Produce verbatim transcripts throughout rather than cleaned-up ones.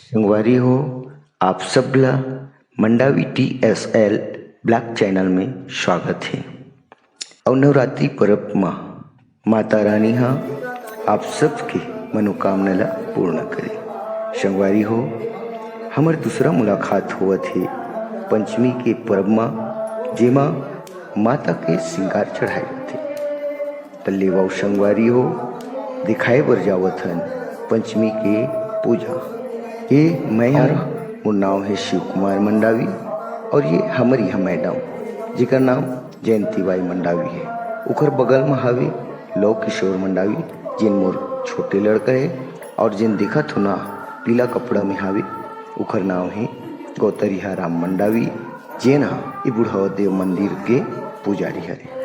संगवारी हो, आप सब ला मंडावी टीएसएल ब्लॉग चैनल में स्वागत हे। अउ नवरात्रि पर्व मा माता रानी हा आप सबके मनोकामना ला पूर्ण करे। संगवारी हो, हमर दूसरा मुलाकात होवत हे पंचमी के पर्व मा, जेमा माता के श्रृंगार चढ़ाए जाथे। त लेवव संगवारी हो, दिखाए बर जावत हन पंचमी के पूजा। ये मैं हर, मोर नाव हे शिव कुमार मंडावी, और ये हमर इहाँ मैडम, जेकर नाम जयंती बाई मंडावी हे। ओकर बगल म हावे लव किशोर मंडावी, जेन मोर छोटे लड़का हे, और जेन देखत हो ना, पीला कपड़ा में हावे, ओकर नाव हे गौतरिहा राम मंडावी, जेन ह ए बुढ़वा देव मंदिर के पुजारी हरे।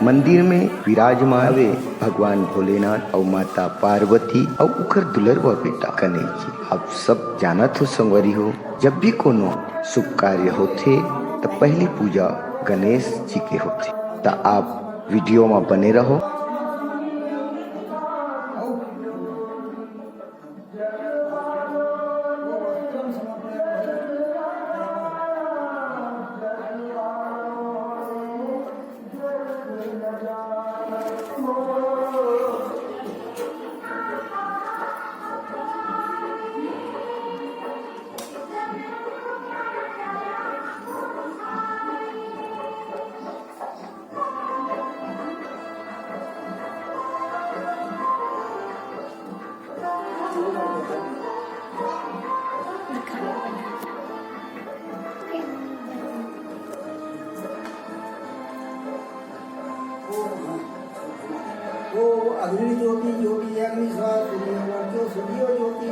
मंदिर में विराजमान हवे भगवान भोलेनाथ अउ माता पार्वती अउ उखर दुलरवा बेटा गणेश जी। आप सब जानत हो संगवारी हो, जब भी कोनो शुभ कार्य होथे, त पहली पूजा गणेश जी के होथे। त आप वीडियो म बने रहो। ओ अग्नि ज्योति ज्योति अग्नि स्वाहा सूर्य ज्योति सूर्य ज्योति।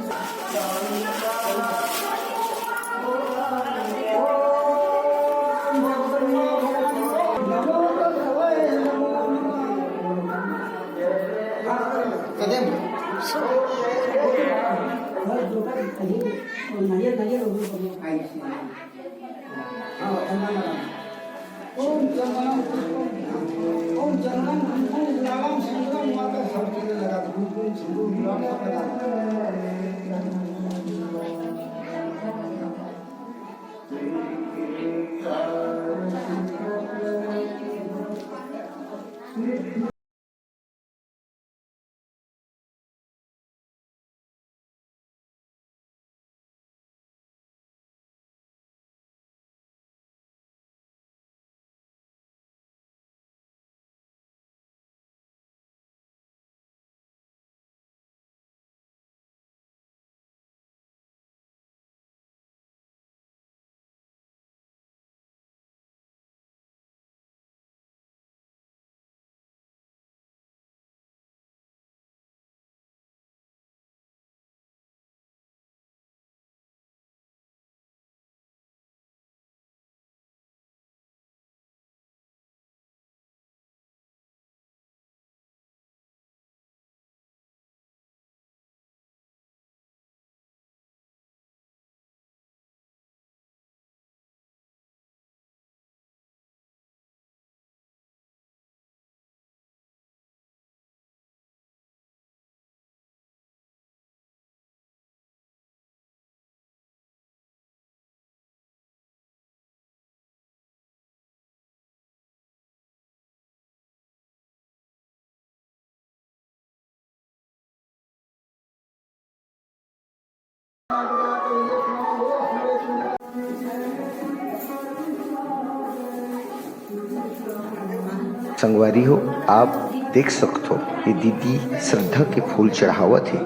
संगवारी हो, आप देख सकथो, ये दीदी श्रद्धा के फूल चढ़ावत हे,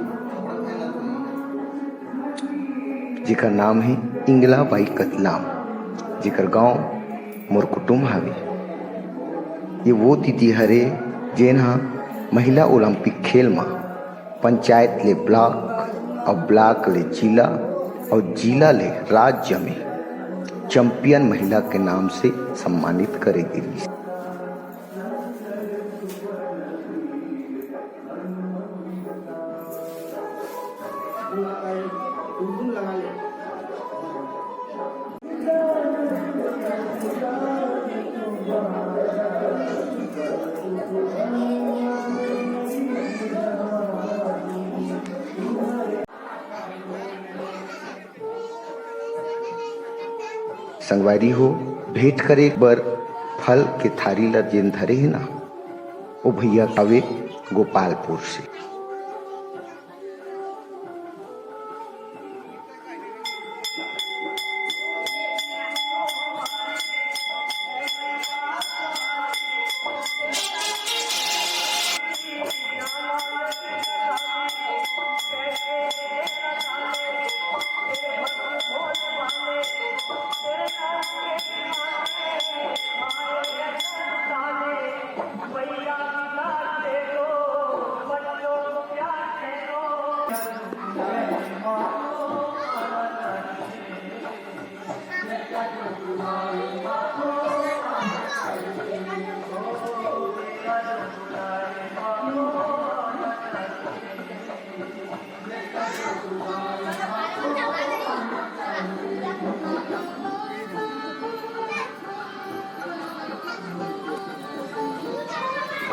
जेकर नाम हे इंगला बाई कतलाम, जेकर गांव मोर कुटुम हवे। ये वो दीदी हरे, जेन ह महिला ओलंपिक खेल म पंचायत ले ब्लॉक अउ ब्लॉक ले जिला अउ जिला ले राज्य में चैंपियन महिला के नाम से सम्मानित करे गे रिहिस। संगवारी हो, भेंट करे बर फल के थारी ल जेन धरे हे ना, ओ भैया आवे गोपालपुर से।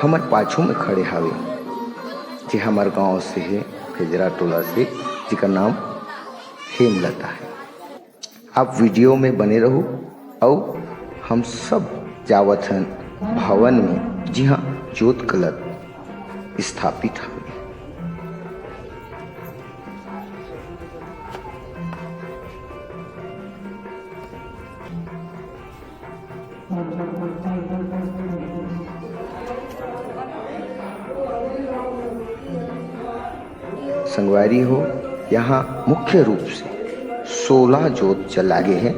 हमर पाछू में खड़े हावे, जे हमर गांव से हे, फेजरा टोला से, जेकर नाम हेमलता हे। आप video में बने रहू, अउ हम सब जावत हन भवन में, जिहां जोत कलश स्थापित हवे। संगवारी हो, यहाँ मुख्य रूप से सोलह जोत जलागे हे,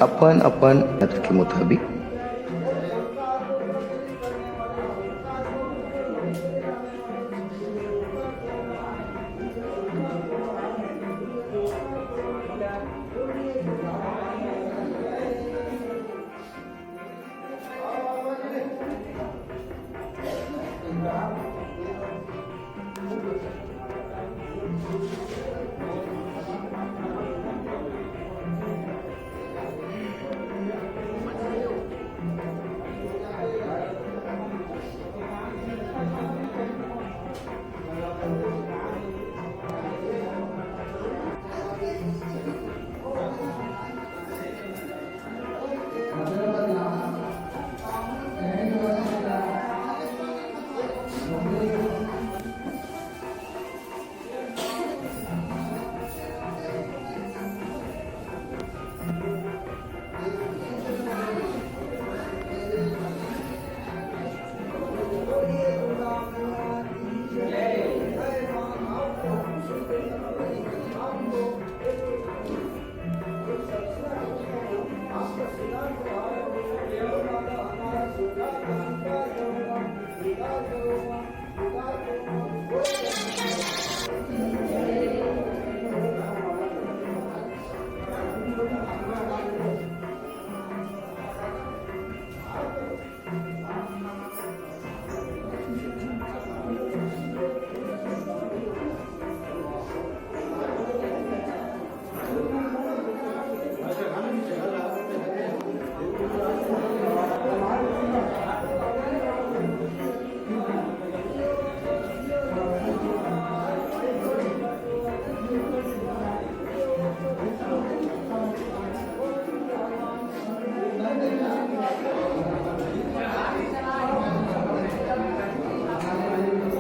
अपन अपन मत के मुताबिक।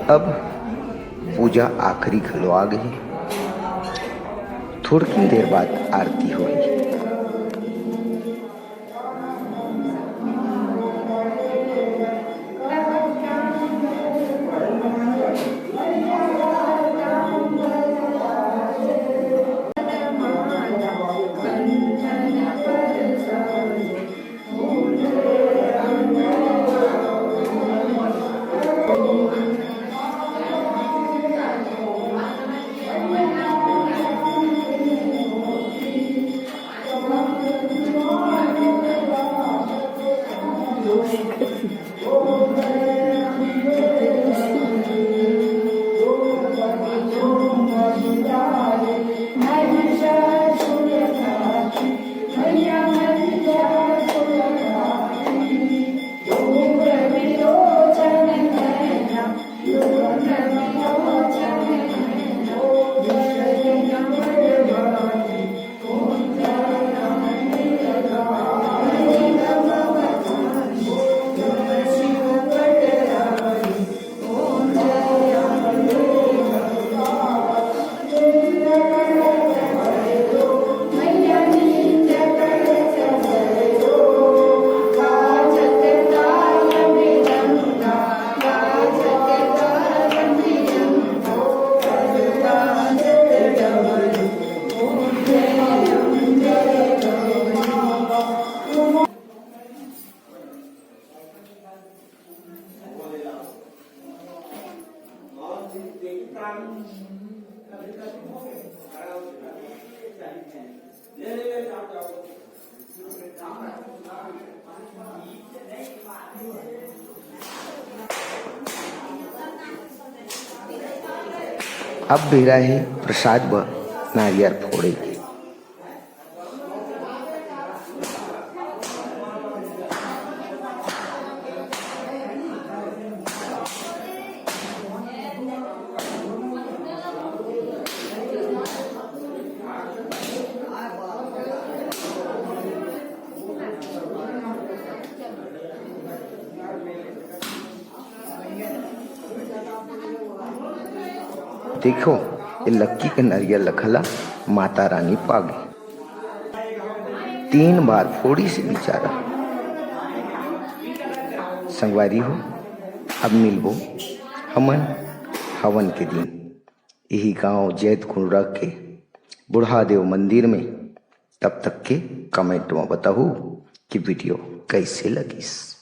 अब पूजा आखिरी घलो आ गई। थोड़किन देर बाद आरती होही। अब बेरा हे प्रसाद बर नारियर फोड़े के। देखो, ये लक्की के नरियर ल घला माता रानी पागे। तीन बार फोड़िस बिचारा। संगवारी हो, अब मिलबो हमन हवन के दिन, इही गांव जैतकुंडरा के बुढ़ादेव मंदिर में। तब तक के comment म बताहू कि video कैसे लगिस।